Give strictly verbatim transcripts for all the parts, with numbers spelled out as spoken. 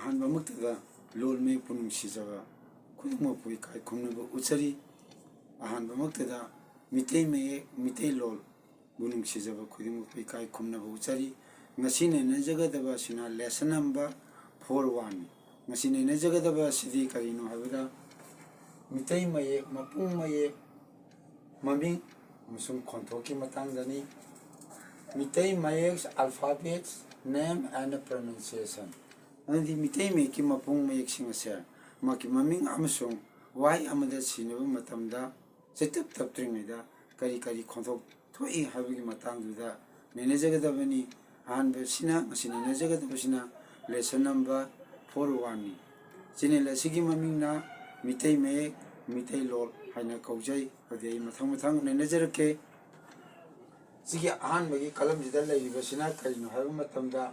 ꯑꯍꯥꯟꯕꯃꯛꯇꯗ ꯂꯣꯜ ꯃꯌꯦꯛꯄꯨ ꯅꯨꯡꯁꯤꯖꯕ ꯈꯨꯗꯤꯡꯃꯛꯄꯨ ꯏꯀꯥꯏ ꯈꯨꯝꯅꯕ ꯎꯠꯆꯔꯤ꯫ ꯑꯍꯥꯟꯕꯃꯛꯇꯗ ꯃꯤꯇꯩ ꯃꯌꯦꯛ, ꯃꯤꯇꯩꯂꯣꯜꯕꯨ ꯅꯨꯡꯁꯤꯖꯕ ꯈꯨꯗꯤꯡꯃꯛꯄꯨ ꯏꯀꯥꯏ ꯈꯨꯝꯅꯕ ꯎꯠꯆꯔꯤ꯫ ꯉꯁꯤ ꯅꯩꯅꯖꯒꯗꯕ ꯑꯁꯤꯅ lesson number four one ꯅꯤ꯫ ꯉꯁꯤ ꯅꯩꯅꯖꯒꯗꯕ ꯑꯁꯤꯗꯤ ꯀꯔꯤꯅꯣ ꯍꯥꯏꯕꯗ, ꯃꯤꯇꯩ ꯃꯌꯦꯛ, ꯃꯄꯨꯡ ꯃꯌꯦꯛ, ꯃꯃꯤꯡ ꯑꯃꯁꯨꯡ ꯈꯣꯟꯊꯣꯛꯀꯤ ꯃꯇꯥꯡꯗꯅꯤ꯫ ꯃꯤꯇꯩ ꯃꯌꯦꯛ alphabets, name and pronunciation꯫ ꯑꯃꯗꯤ ꯃꯤꯇꯩ ꯃꯌꯦꯛꯀꯤ ꯃꯄꯨꯡ ꯃꯌꯦꯛꯁꯤꯡ ꯑꯁꯦ ꯃꯥꯒꯤ ꯃꯃꯤꯡ ꯑꯃꯁꯨꯡ ꯋꯥꯍꯩ ꯑꯃꯗ ꯁꯤꯖꯤꯟꯅꯕ ꯃꯇꯝꯗ ꯆꯩꯇꯞ ꯇꯞꯇ꯭ꯔꯤꯉꯩꯗ ꯀꯔꯤ ꯀꯔꯤ ꯈꯣꯟꯊꯣꯛ ꯊꯣꯛꯏ ꯍꯥꯏꯕꯒꯤ ꯃꯇꯥꯡꯗꯨꯗ ꯅꯩꯅꯖꯒꯗꯕꯅꯤ꯫ ꯑꯍꯥꯟꯕꯁꯤꯅ, ꯉꯁꯤ ꯅꯩꯅꯖꯒꯗꯕꯁꯤꯅ lesson number four one ꯅꯤ꯫ Channel ꯑꯁꯤꯒꯤ ꯃꯃꯤꯡꯅ ꯃꯤꯇꯩ ꯃꯌꯦꯛ, ꯃꯤꯇꯩꯂꯣꯜ ꯍꯥꯏꯅ ꯀꯧꯖꯩ꯫ ꯑꯗꯨꯗꯤ ꯑꯩ ꯃꯊꯪ ꯃꯊꯪ ꯅꯩꯅꯖꯔꯛꯀꯦ꯫ ꯁꯤꯒꯤ ꯑꯍꯥꯟꯕꯒꯤ columnꯁꯤꯗ ꯂꯩꯔꯤꯕꯁꯤꯅ ꯀꯔꯤꯅꯣ ꯍꯥꯏꯕ ꯃꯇꯝꯗ,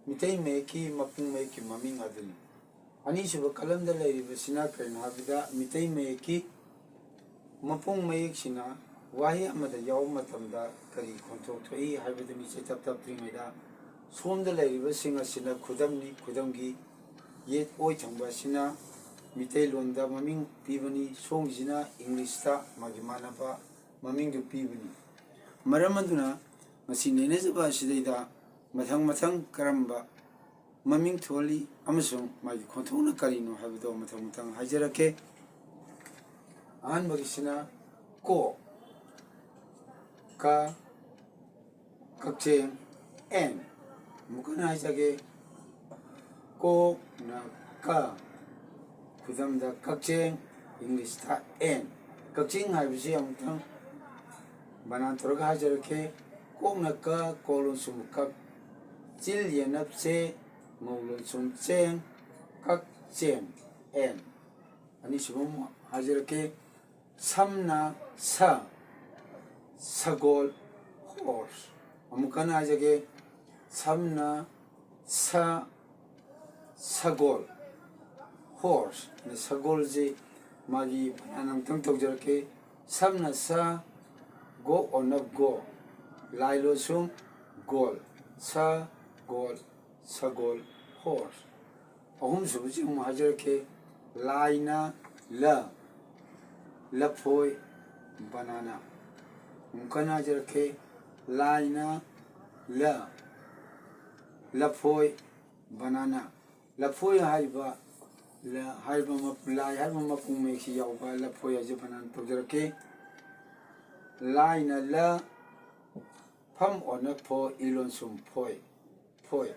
ꯃꯤꯇꯩ ꯃꯌꯦꯛꯀꯤ ꯃꯄꯨꯡ ꯃꯌꯦꯛꯀꯤ ꯃꯃꯤꯡ ꯑꯗꯨꯅꯤ꯫ ꯑꯅꯤꯁꯨꯕ columnꯗ ꯂꯩꯔꯤꯕꯁꯤꯅ ꯀꯔꯤꯅꯣ ꯍꯥꯏꯕꯗ, ꯃꯤꯇꯩ ꯃꯌꯦꯛꯀꯤ ꯃꯄꯨꯡ ꯃꯌꯦꯛꯁꯤꯅ ꯋꯥꯍꯩ ꯑꯃꯗ ꯌꯥꯎꯕ ꯃꯇꯝꯗ ꯀꯔꯤ ꯈꯣꯟꯊꯣꯛ ꯊꯣꯛꯏ ꯍꯥꯏꯕꯗꯨꯅꯤ꯫ ꯆꯩꯇꯞ ꯇꯞꯇ꯭ꯔꯤꯉꯩꯗ ꯁꯣꯝꯗ ꯂꯩꯔꯤꯕꯁꯤꯡ ꯑꯁꯤꯅ ꯈꯨꯗꯝꯅꯤ꯫ ꯈꯨꯗꯝꯒꯤ ꯌꯦꯠ ꯑꯣꯏ ꯊꯪꯕ ꯑꯁꯤꯅ ꯃꯤꯇꯩꯂꯣꯟꯗ ꯃꯃꯤꯡ ꯄꯤꯕꯅꯤ, ꯁꯣꯝꯒꯤꯁꯤꯅ Englishꯇ ꯃꯥꯒꯤ ꯃꯥꯟꯅꯕ ꯃꯃꯤꯡꯗꯨ ꯄꯤꯕꯅꯤ꯫ ꯃꯔꯝ ꯑꯗꯨꯅ ꯉꯁꯤ ꯅꯩꯅꯖꯕ ꯑꯁꯤꯗꯩꯗ ꯃꯊꯪ ꯃꯊꯪ ꯀꯔꯝꯕ ꯃꯃꯤꯡ ꯊꯣꯜꯂꯤ ꯑꯃꯁꯨꯡ ꯃꯥꯒꯤ ꯈꯣꯟꯊꯣꯛꯅ ꯀꯔꯤꯅꯣ ꯍꯥꯏꯕꯗꯣ ꯃꯊꯪ ꯃꯊꯪ ꯍꯥꯏꯖꯔꯛꯀꯦ꯫ ꯑꯍꯥꯟꯕꯒꯤꯁꯤꯅ ꯀꯣ, ꯀ, ꯀꯛꯆꯦꯡ, ꯑꯦꯟ꯫ ꯑꯃꯨꯛ ꯍꯟꯅ ꯍꯥꯏꯖꯒꯦ꯫ ꯀꯣꯛꯅ ꯀ, ꯈꯨꯗꯝꯗ ꯀꯛꯆꯦꯡ, Englishꯇ ꯑꯦꯟ꯫ ꯀꯛꯆꯦꯡ ꯍꯥꯏꯕꯁꯤ ꯑꯃꯨꯛꯇꯪ ꯕꯅꯥꯟ ꯇꯧꯔꯒ ꯍꯥꯏꯖꯔꯛꯀꯦ꯫ ꯀꯣꯛꯅ ꯀ, ꯀꯣ ꯂꯣꯟꯁꯨꯝ ꯀꯛ, ꯆꯤꯜ ꯌꯦꯅꯞ ꯆꯦ, ꯉꯧ ꯂꯣꯟꯁꯨꯝ ꯆꯦꯡ, ꯀꯛꯆꯦꯡ, ꯑꯦꯟ꯫ ꯑꯅꯤꯁꯨꯕ ꯑꯃꯨꯛ ꯍꯥꯏꯖꯔꯛꯀꯦ꯫ ꯁꯝꯅ ꯁ, ꯁꯒꯣꯜ, horse꯫ ꯑꯃꯨꯛ ꯍꯟꯅ ꯍꯥꯏꯖꯒꯦ꯫ ꯁꯝꯅ ꯁ, ꯁꯒꯣꯜ, horse꯫ ꯑꯗ ꯁꯒꯣꯜꯁꯤ ꯃꯥꯒꯤ ꯕꯅꯥꯟ ꯑꯃꯨꯛꯇꯪ ꯇꯧꯖꯔꯛꯀꯦ꯫ ꯁꯝꯅ ꯁ, ꯒꯣ ꯑꯣꯅꯞ ꯒꯣ, ꯂꯥꯏ ꯂꯣꯟꯁꯨꯝ ꯒꯣꯜ, ꯁ, ꯒꯣꯜ, ꯁꯒꯣꯜ, horse꯫ ꯑꯍꯨꯝꯁꯨꯕꯁꯤ ꯑꯃꯨꯛ ꯍꯥꯏꯖꯔꯛꯀꯦ꯫ ꯂꯥꯏꯅ ꯂ, ꯂꯐꯣꯏ, banana꯫ ꯑꯃꯨꯛ ꯀꯟꯅ ꯍꯥꯏꯖꯔꯛꯀꯦ꯫ ꯂꯥꯏꯅ ꯂ, ꯂꯐꯣꯏ, banana꯫ ꯂꯐꯣꯏ ꯍꯥꯏꯔꯤꯕ, ꯂ-, ꯍꯥꯏꯔꯤꯕ ꯃ-, ꯂꯥꯏ ꯍꯥꯏꯔꯤꯕ ꯃꯄꯨꯡ ꯃꯌꯦꯛꯁꯤ ꯌꯥꯎꯕ ꯂꯐꯣꯏ ꯍꯥꯏꯁꯦ banana ꯇꯧꯖꯔꯛꯀꯦ꯫ ꯂꯥꯏꯅ ꯂ, ꯐꯝ ꯑꯣꯅ ꯐꯣ, ꯏ ꯂꯣꯟꯁꯨꯝ ꯐꯣꯏ꯫ ꯐꯣꯏ꯫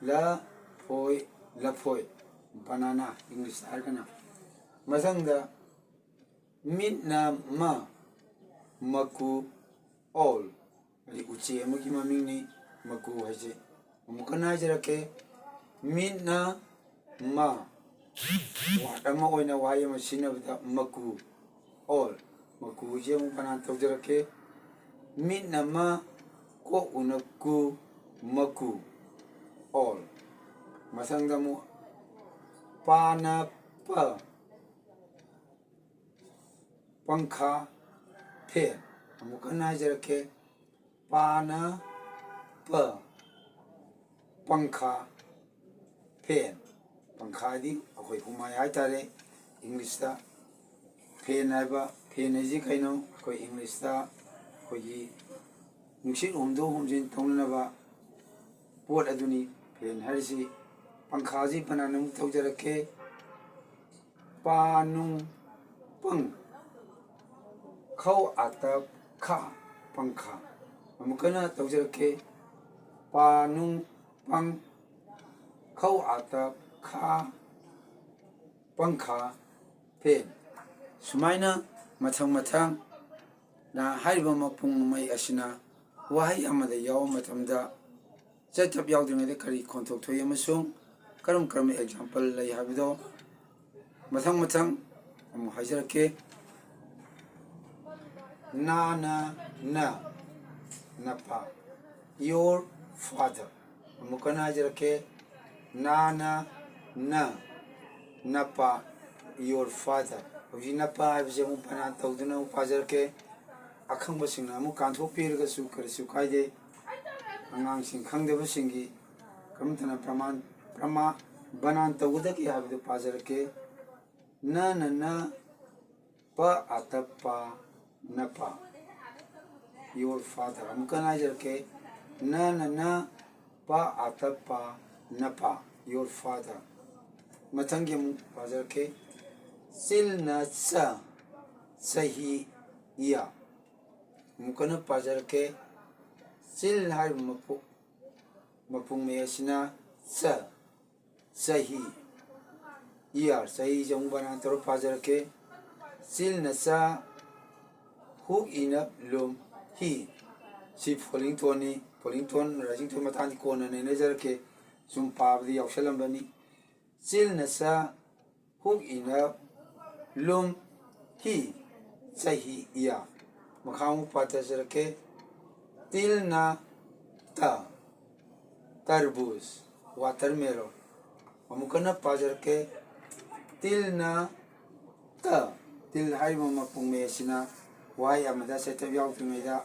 ꯂ, ꯐꯣꯏ, ꯂꯐꯣꯏ꯫ Banana, English ꯍꯥꯏꯔꯒꯅ꯫ ꯃꯊꯪꯗ, ꯃꯤꯠꯅ ꯃ, ꯃꯀꯨ, owl꯫ ꯍꯥꯏꯗꯤ ꯎꯆꯦꯛ ꯑꯃꯒꯤ ꯃꯃꯤꯡꯅꯤ ꯃꯀꯨ ꯍꯥꯏꯁꯦ꯫ ꯑꯃꯨꯛ ꯀꯟꯅ ꯍꯥꯏꯖꯔꯛꯀꯦ꯫ ꯃꯤꯠꯅ ꯃ, word ꯑꯃ ꯑꯣꯏꯅ ꯋꯥꯍꯩ ꯑꯃ ꯁꯤꯖꯤꯟꯅꯕꯗ ꯃꯀꯨ, owl꯫ ꯃꯀꯨꯁꯦ ꯑꯃꯨꯛ banana ꯇꯧꯖꯔꯛꯀꯦ꯫ ꯃꯤꯠꯅ ꯃ, ꯀꯣꯛ ꯎꯅ ꯀꯨ, ꯃꯀꯨ, owl꯫ ꯃꯊꯪꯗ ꯑꯃꯨꯛ ꯄꯥꯅ ꯄ, ꯄꯪꯈꯥ, fan꯫ ꯑꯃꯨꯛ ꯀꯟꯅ ꯍꯥꯏꯖꯔꯛꯀꯦ꯫ ꯄꯥꯅ ꯄ, ꯄꯪꯈꯥ, fan꯫ ꯄꯪꯈꯥꯗꯤ ꯑꯩꯈꯣꯏ ꯍꯨꯃꯥꯏ ꯍꯥꯏꯇꯥꯔꯦ English ꯇ꯫ Fan ꯍꯥꯏꯕ, fan ꯍꯥꯏꯁꯤ ꯀꯩꯅꯣ? ꯑꯩꯈꯣꯏ English ꯇ ꯑꯩꯈꯣꯏꯒꯤ ꯅꯨꯡꯁꯤꯠ ꯍꯨꯝꯗꯣꯛ ꯍꯨꯝꯖꯤꯟ ꯇꯧꯅꯅꯕ ꯄꯣꯠ ꯑꯗꯨꯅꯤ fan ꯍꯥꯏꯔꯤꯁꯤ꯫ ꯄꯪꯈꯥꯁꯤ banana ꯑꯃꯨꯛ ꯇꯧꯖꯔꯛꯀꯦ꯫ ꯄꯥ ꯅꯨꯡ ꯄꯪ꯫ ꯈꯧ ꯑꯥꯇ ꯈꯥ, ꯄꯪꯈꯥ꯫ ꯑꯃꯨꯛ ꯀꯟꯅ ꯇꯧꯖꯔꯛꯀꯦ꯫ ꯄꯥ ꯅꯨꯡ ꯄꯪ꯫ ꯈꯧ ꯑꯥꯇ ꯈꯥ, ꯄꯪꯈꯥ, fan꯫ ꯁꯨꯃꯥꯏꯅ ꯃꯊꯪ ꯃꯊꯪ ꯅ ꯍꯥꯏꯔꯤꯕ ꯃꯄꯨꯡ ꯃꯌꯦꯛ ꯑꯁꯤꯅ ꯋꯥꯍꯩ ꯑꯃꯗ ꯌꯥꯎꯕ ꯃꯇꯝꯗ ꯆꯠ ꯆꯞ ꯌꯥꯎꯗ꯭ꯔꯤꯉꯩꯗ ꯀꯔꯤ ꯈꯣꯟꯊꯣꯛ ꯊꯣꯛꯏ ꯑꯃꯁꯨꯡ ꯀꯔꯝ ꯀꯔꯝꯕ example ꯂꯩ ꯍꯥꯏꯕꯗꯣ ꯃꯊꯪ ꯃꯊꯪ ꯑꯃꯨꯛ ꯍꯥꯏꯖꯔꯛꯀꯦ꯫ ꯅꯥꯅ ꯅ, ꯅꯄꯥ, your father꯫ ꯑꯃꯨꯛ ꯀꯟꯅ ꯍꯥꯏꯖꯔꯛꯀꯦ꯫ ꯅꯥꯅ ꯅ, ꯅꯄꯥ, your father꯫ ꯍꯧꯖꯤꯛ ꯅꯄꯥ ꯍꯥꯏꯕꯁꯦ ꯑꯃꯨꯛ banana ꯇꯧꯗꯨꯅ ꯑꯃꯨꯛ ꯄꯥꯖꯔꯛꯀꯦ꯫ ꯑꯈꯪꯕꯁꯤꯡꯅ ꯑꯃꯨꯛ ꯀꯥꯟꯊꯣꯛꯄꯤꯔꯒꯁꯨ ꯀꯔꯤꯁꯨ ꯀꯥꯏꯗꯦ꯫ ꯑꯉꯥꯡꯁꯤꯡ ꯈꯪꯗꯕꯁꯤꯡꯒꯤ ꯀꯔꯝꯇꯅ ꯄ꯭ꯔꯃꯥꯟ, ꯄ꯭ꯔꯃꯥ-, ꯕꯅꯥꯟ ꯇꯧꯒꯗꯒꯦ ꯍꯥꯏꯕꯗꯨ ꯄꯥꯖꯔꯛꯀꯦ꯫ ꯅ ꯅ ꯅ, ꯄ ꯑꯥꯇ ꯄꯥ, ꯅꯄꯥ꯫ Your father꯫ ꯑꯃꯨꯛꯀ ꯍꯟꯅ ꯍꯥꯏꯖꯔꯛꯀꯦ꯫ ꯅ ꯅ ꯅ, ꯄ ꯑꯥꯇ ꯄꯥ, ꯅꯄꯥ꯫ Your father꯫ ꯃꯊꯪꯒꯤ ꯑꯃꯨꯛ ꯄꯥꯖꯔꯛꯀꯦ꯫ ꯆꯤꯜ ꯅ ꯆ, ꯆꯍꯤ, year꯫ ꯑꯃꯨꯛꯀ ꯍꯟꯅ ꯄꯥꯖꯔꯛꯀꯦ꯫ ꯆꯤꯜ ꯍꯥꯏꯔꯤꯕ ꯃꯄꯨ-, ꯃꯄꯨꯡ ꯃꯌꯦꯛ ꯑꯁꯤꯅ ꯆ, ꯆꯍꯤ, year, ꯆꯍꯤꯁꯦ ꯑꯃꯨꯛ ꯕꯅꯥꯟ ꯇꯧꯔ ꯄꯥꯖꯔꯛꯀꯦ꯫ ꯆꯤꯜ ꯅ ꯆ, ꯍꯨꯛ ꯏꯅ ꯂꯨꯝ, he꯫ ꯁꯤ falling toneꯅꯤ꯫ Falling tone, rising tone ꯃꯇꯥꯡꯗꯤ ꯀꯣꯟꯅ ꯅꯩꯅꯖꯔꯛꯀꯦ꯫ ꯁꯨꯝ ꯄꯥꯕꯗ ꯌꯥꯎꯁꯜꯂꯝꯕꯅꯤ꯫ ꯆꯤꯜ ꯅ ꯆ, ꯍꯨꯛ ꯏꯅ ꯂꯨꯝ, he꯫ ꯆꯍꯤ, year꯫ ꯃꯈꯥ ꯑꯃꯨꯛ ꯄꯥꯊꯖꯔꯛꯀꯦ꯫ ꯇꯤꯜ ꯅ ꯇ, ꯇꯔꯕꯨꯖ, watermelon꯫ ꯑꯃꯨꯛ ꯍꯟꯅ ꯄꯥꯖꯔꯛꯀꯦ꯫ ꯇꯤꯜ ꯅ ꯇ, ꯇꯤꯜ ꯍꯥꯏꯔꯤꯕ ꯃꯄꯨꯡ ꯃꯌꯦꯛ ꯑꯁꯤꯅ ꯋꯥꯍꯩ ꯑꯃꯗ ꯆꯩꯇꯞ ꯌꯥꯎꯗ꯭ꯔꯤꯉꯩꯗ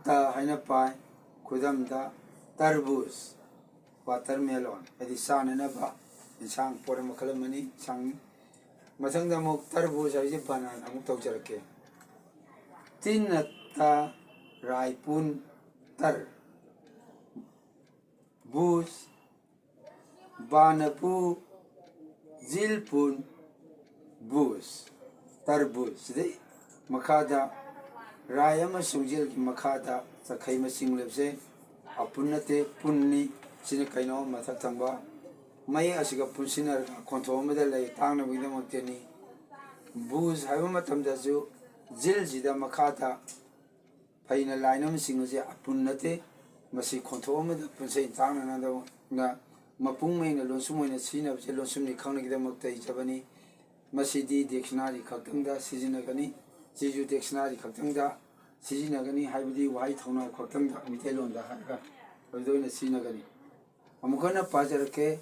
ꯇ ꯍꯥꯏꯅ ꯄꯥꯏ꯫ ꯈꯨꯗꯝꯗ, ꯇꯔꯕꯨꯖ, watermelon, ꯍꯥꯏꯗꯤ ꯆꯥꯅꯅꯕ ꯏꯟꯁꯥꯡ ꯄꯣꯠ ꯃꯈꯜ ꯑꯃꯅꯤ, ꯏꯟꯁꯥꯡꯅꯤ꯫ ꯃꯊꯪꯗ ꯑꯃꯨꯛ ꯇꯔꯕꯨꯖ ꯍꯥꯏꯕꯁꯤ ꯕꯅꯥꯟ ꯑꯃꯨꯛ ꯇꯧꯖꯔꯛꯀꯦ꯫ ꯇꯤꯟ ꯅ ꯇ, ꯔꯥꯏꯄꯨꯟ, ꯇꯔ꯫ ꯕꯨꯖ, ꯕꯥꯅ ꯕꯨ, ꯖꯤꯜ ꯄꯨꯟ, ꯕꯨꯖ, ꯇꯔꯕꯨꯖ꯫ ꯁꯤꯗꯩ ꯃꯈꯥꯗ ꯔꯥꯏ ꯑꯃꯁꯨꯡ ꯖꯤꯜꯒꯤ ꯃꯈꯥꯗ ꯆꯈꯩ ꯃꯁꯤꯡ ꯂꯩꯕꯁꯦ ꯑꯄꯨꯟ ꯅꯠꯇꯦ, ꯄꯨꯟꯅꯤ꯫ ꯁꯤꯅ ꯀꯩꯅꯣ? ꯃꯊꯛ ꯊꯪꯕ ꯃꯌꯦꯛ ꯑꯁꯤꯒ ꯄꯨꯟꯁꯤꯟꯅꯔꯒ ꯈꯣꯟꯊꯣꯛ ꯑꯃꯗ ꯂꯩ ꯇꯥꯛꯅꯕꯒꯤꯗꯃꯛꯇꯅꯤ꯫ ꯕꯨꯖ ꯍꯥꯏꯕ ꯃꯇꯝꯗꯁꯨ ꯖꯤꯜꯁꯤꯗ ꯃꯈꯥꯗ ꯐꯩꯅ ꯂꯥꯏꯟ ꯑꯃ ꯆꯤꯡꯕꯁꯦ ꯑꯄꯨꯟ ꯅꯠꯇꯦ꯫ ꯃꯁꯤ ꯈꯣꯟꯊꯣꯛ ꯑꯃꯗ ꯄꯨꯟꯁꯩ ꯇꯥꯛꯅꯅꯕ ꯃꯄꯨꯡ ꯑꯣꯏꯅ ꯂꯣꯟꯁꯨꯝ ꯑꯣꯏꯅ ꯁꯤꯖꯤꯟꯅꯕꯁꯦ ꯂꯣꯟꯁꯨꯝꯅꯤ ꯈꯪꯅꯈꯤꯗꯃꯛꯇ ꯏꯖꯕꯅꯤ꯫ ꯃꯁꯤꯗꯤ dictionary ꯈꯛꯇꯪꯗ ꯁꯤꯖꯤꯟꯅꯒꯅꯤ꯫ ꯁꯤꯁꯨ dictionary ꯈꯛꯇꯪꯗ ꯁꯤꯖꯤꯟꯅꯒꯅꯤ ꯍꯥꯏꯕꯗꯤ ꯋꯥꯍꯩ ꯊꯧꯅꯥꯎ ꯈꯛꯇꯪꯗ, ꯃꯤꯇꯩꯂꯣꯟꯗ ꯍꯥꯏꯔꯒ ꯑꯗꯨꯗ ꯑꯣꯏꯅ ꯁꯤꯖꯤꯟꯅꯒꯅꯤ꯫ ꯑꯃꯨꯛ ꯍꯟꯅ ꯄꯥꯖꯔꯛꯀꯦ꯫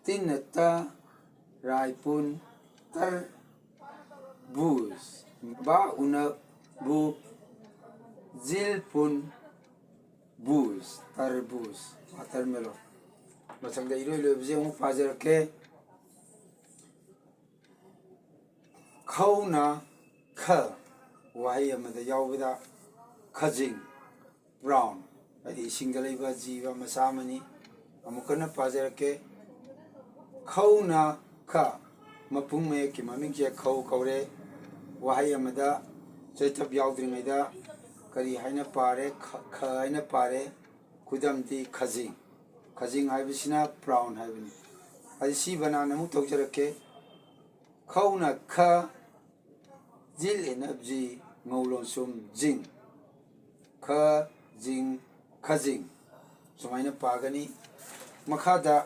ꯇꯤꯟ ꯅ ꯇ, ꯔꯥꯏꯄꯨꯟ, ꯇꯔ, ꯕꯨꯖ, ꯕꯥ ꯎꯅ ꯕꯨ, ꯖꯤꯜ ꯄꯨꯟ, ꯕꯨꯖ, ꯇꯔꯕꯨꯖ, watermelon꯫ ꯃꯊꯪꯗ ꯏꯔꯣꯏ ꯂꯣꯏꯕꯁꯦ ꯑꯃꯨꯛ ꯄꯥꯖꯔꯛꯀꯦ꯫ ꯈꯧꯅ ꯈ ꯋꯥꯍꯩ ꯑꯃꯗ ꯌꯥꯎꯕꯗ ꯈꯖꯤꯡ, ꯄ꯭ꯔꯥꯎꯟ, ꯍꯥꯏꯗꯤ ꯏꯁꯤꯡꯗ ꯂꯩꯕ ꯖꯤꯕ ꯃꯆꯥ ꯑꯃꯅꯤ꯫ ꯑꯃꯨꯛ ꯀꯟꯅ ꯄꯥꯖꯔꯛꯀꯦ꯫ ꯈꯧꯅ ꯈ ꯃꯄꯨꯡ ꯃꯌꯦꯛꯀꯤ ꯃꯃꯤꯡꯁꯦ ꯈꯧ ꯀꯧꯔꯦ꯫ ꯋꯥꯍꯩ ꯑꯃꯗ ꯆꯩꯇꯞ ꯌꯥꯎꯗ꯭ꯔꯤꯉꯩꯗ ꯀꯔꯤ ꯍꯥꯏꯅ ꯄꯥꯔꯦ? ꯈ, ꯈ ꯍꯥꯏꯅ ꯄꯥꯔꯦ꯫ ꯈꯨꯗꯝꯗꯤ ꯈꯖꯤꯡ꯫ ꯈꯖꯤꯡ ꯍꯥꯏꯕꯁꯤꯅ ꯄ꯭ꯔꯥꯎꯟ ꯍꯥꯏꯕꯅꯤ꯫ ꯑꯗꯨ ꯁꯤ ꯕꯅꯥꯟ ꯑꯃꯨꯛ ꯇꯧꯖꯔꯛꯀꯦ꯫ ꯈꯧꯅ ꯈ, ꯖꯤꯜ ꯏꯅꯞ ꯖꯤ, ꯉꯧ ꯂꯣꯟꯁꯨꯝ ꯖꯤꯡ꯫ ꯈ, ꯖꯤꯡ, ꯈꯖꯤꯡ꯫ ꯁꯨꯃꯥꯏꯅ ꯄꯥꯒꯅꯤ꯫ ꯃꯈꯥꯗ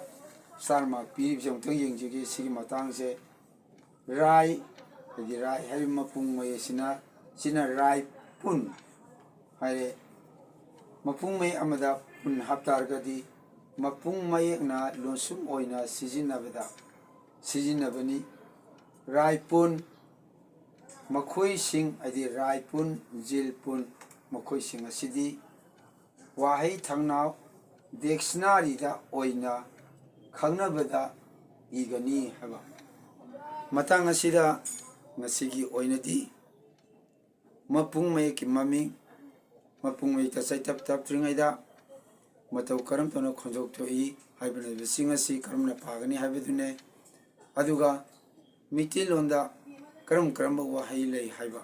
ꯁ꯭ꯇꯥꯔ ꯃꯥꯔꯛ ꯄꯤꯔꯤꯕꯁꯦ ꯑꯃꯨꯛꯇꯪ ꯌꯦꯡꯖꯒꯦ꯫ ꯁꯤꯒꯤ ꯃꯇꯥꯡꯁꯦ ꯔꯥꯏ, ꯍꯥꯏꯗꯤ ꯔꯥꯏ ꯍꯥꯏꯔꯤꯕ ꯃꯄꯨꯡ ꯃꯌꯦꯛꯁꯤꯅ, ꯁꯤꯅ ꯔꯥꯏ ꯄꯨꯟ ꯍꯥꯏꯔꯦ꯫ ꯃꯄꯨꯡ ꯃꯌꯦꯛ ꯑꯃꯗ ꯄꯨꯟ ꯍꯥꯞꯇꯥꯔꯒꯗꯤ ꯃꯄꯨꯡ ꯃꯌꯦꯛꯅ ꯂꯣꯟꯁꯨꯝ ꯑꯣꯏꯅ ꯁꯤꯖꯤꯟꯅꯕꯗ, ꯁꯤꯖꯤꯟꯅꯕꯅꯤ꯫ ꯔꯥꯏ ꯄꯨꯟ, ꯃꯈꯣꯏꯁꯤꯡ ꯍꯥꯏꯗꯤ ꯔꯥꯏ ꯄꯨꯟ, ꯖꯤꯜ ꯄꯨꯟ, ꯃꯈꯣꯏꯁꯤꯡ ꯑꯁꯤꯗꯤ ꯋꯥꯍꯩ ꯊꯪꯅꯥꯎ ꯗꯤꯛꯁꯅꯥꯔꯤꯗ ꯑꯣꯏꯅ ꯈꯪꯅꯕꯗ ꯏꯒꯅꯤ ꯍꯥꯏꯕ꯫ ꯃꯇꯥꯡ ꯑꯁꯤꯗ ꯉꯁꯤꯒꯤ ꯑꯣꯏꯅꯗꯤ ꯃꯄꯨꯡ ꯃꯌꯦꯛꯀꯤ ꯃꯃꯤꯡ, ꯃꯄꯨꯡ ꯃꯌꯦꯛꯇ ꯆꯩꯇꯞ ꯇꯞꯇ꯭ꯔꯤꯉꯩꯗ ꯃꯇꯧ ꯀꯔꯝ ꯇꯧꯅ ꯈꯣꯟꯊꯣꯛ ꯊꯣꯛꯏ ꯍꯥꯏꯕꯅꯆꯤꯡꯕꯁꯤꯡ ꯑꯁꯤ ꯀꯔꯝꯅ ꯄꯥꯒꯅꯤ ꯍꯥꯏꯕꯗꯨꯅꯦ꯫ ꯑꯗꯨꯒ ꯃꯤꯇꯩꯂꯣꯟꯗ ꯀꯔꯝ ꯀꯔꯝꯕ ꯋꯥꯍꯩ ꯂꯩ ꯍꯥꯏꯕ,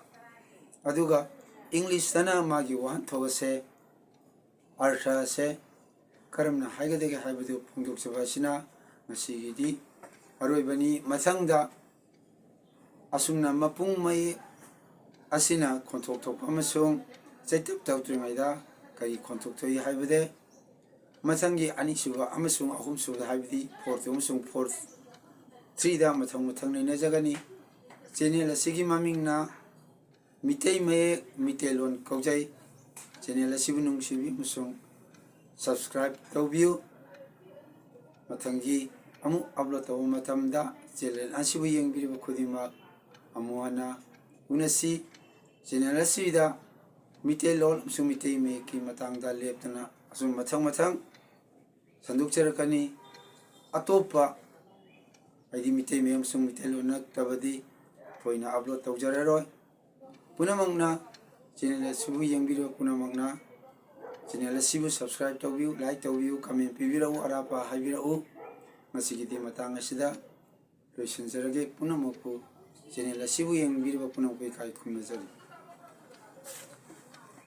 ꯑꯗꯨꯒ ꯏꯪꯂꯤꯁꯇꯅ ꯃꯥꯒꯤ ꯋꯥꯍꯟꯊꯣꯛ ꯑꯁꯦ, ꯑꯔꯊ ꯑꯁꯦ ꯀꯔꯝꯅ ꯍꯥꯏꯒꯗꯒꯦ ꯍꯥꯏꯕꯗꯨ ꯐꯣꯡꯗꯣꯛꯆꯕ ꯑꯁꯤꯅ ꯉꯁꯤꯒꯤꯗꯤ ꯑꯔꯣꯏꯕꯅꯤ꯫ ꯃꯊꯪꯗ ꯑꯁꯨꯝꯅ ꯃꯄꯨꯡ ꯃꯌꯦꯛ ꯑꯁꯤꯅ ꯈꯣꯟꯊꯣꯛ ꯊꯣꯛꯄ ꯑꯃꯁꯨꯡ ꯆꯩꯇꯞ ꯇꯧꯗ꯭ꯔꯤꯉꯩꯗ ꯀꯔꯤ ꯈꯣꯟꯊꯣꯛ ꯊꯣꯛꯏ ꯍꯥꯏꯕꯗ ꯃꯊꯪꯒꯤ ꯑꯅꯤꯁꯨꯕ ꯑꯃꯁꯨꯡ ꯑꯍꯨꯝꯁꯨꯕꯗ, ꯍꯥꯏꯕꯗꯤ ꯐꯣꯔ ꯇꯨ ꯑꯃꯁꯨꯡ ꯐꯣꯔ ꯊ꯭ꯔꯤꯗ ꯃꯊꯪ ꯃꯊꯪ ꯅꯩꯅꯖꯒꯅꯤ꯫ ꯆꯦꯅꯦꯜ ꯑꯁꯤꯒꯤ ꯃꯃꯤꯡꯅ ꯃꯤꯇꯩ ꯃꯌꯦꯛ ꯃꯤꯇꯩꯂꯣꯟ ꯀꯧꯖꯩ꯫ ꯆꯦꯅꯦꯜ ꯑꯁꯤꯕꯨ ꯅꯨꯡꯁꯤꯕꯤꯌꯨ ꯑꯃꯁꯨꯡ ꯁꯕꯁꯀ꯭ꯔꯥꯏꯕ ꯇꯧꯕꯤꯌꯨ꯫ ꯃꯊꯪꯒꯤ ꯑꯃꯨꯛ ꯑꯞꯂꯣꯗ ꯇꯧꯕ ꯃꯇꯝꯗ ꯆꯦꯅꯦꯜ ꯑꯁꯤꯕꯨ ꯌꯦꯡꯕꯤꯔꯤꯕ ꯈꯨꯗꯤꯡꯃꯛ ꯑꯃꯨꯛ ꯍꯟꯅ ꯎꯅꯁꯤ꯫ ꯆꯦꯅꯦꯜ ꯑꯁꯤꯗ ꯃꯤꯇꯩꯂꯣꯟ ꯑꯃꯁꯨꯡ ꯃꯤꯇꯩ ꯃꯌꯦꯛꯀꯤ ꯃꯇꯥꯡꯗ ꯂꯦꯞꯇꯅ ꯑꯁꯨꯝ ꯃꯊꯪ ꯃꯊꯪ ꯁꯟꯗꯣꯛꯆꯔꯛꯀꯅꯤ꯫ ꯑꯇꯣꯞꯄ, ꯍꯥꯏꯗꯤ ꯃꯤꯇꯩ ꯃꯌꯦꯛ ꯑꯃꯁꯨꯡ ꯃꯤꯇꯩꯂꯣꯟ ꯅꯠꯇꯕꯗꯤ ꯊꯣꯏꯅ ꯑꯞꯂꯣꯗ ꯇꯧꯖꯔꯔꯣꯏ꯫ ꯄꯨꯝꯅꯃꯛꯅ, ꯆꯦꯅꯦꯜ ꯑꯁꯤꯕꯨ ꯌꯦꯡꯕꯤꯔꯤꯕ ꯄꯨꯝꯅꯃꯛꯅ ꯆꯦꯅꯦꯜ ꯑꯁꯤꯕꯨ ꯁꯕꯁꯀ꯭ꯔꯥꯏꯕ ꯇꯧꯕꯤꯌꯨ, ꯂꯥꯏꯛ ꯇꯧꯕꯤꯌꯨ, ꯀꯃꯦꯟ ꯄꯤꯕꯤꯔꯛꯎ, ꯑꯔꯥꯞꯄ ꯍꯥꯏꯕꯤꯔꯛꯎ꯫ ꯉꯁꯤꯒꯤꯗꯤ ꯃꯇꯥꯡ ꯑꯁꯤꯗ ꯂꯣꯏꯁꯤꯟꯖꯔꯒꯦ꯫ ꯄꯨꯝꯅꯃꯛꯄꯨ, ꯆꯦꯅꯦꯜ ꯑꯁꯤꯕꯨ ꯌꯦꯡꯕꯤꯔꯤꯕ ꯄꯨꯝꯅꯃꯛꯄꯨ ꯏꯀꯥꯏ ꯈꯨꯝꯅꯖꯔꯤ꯫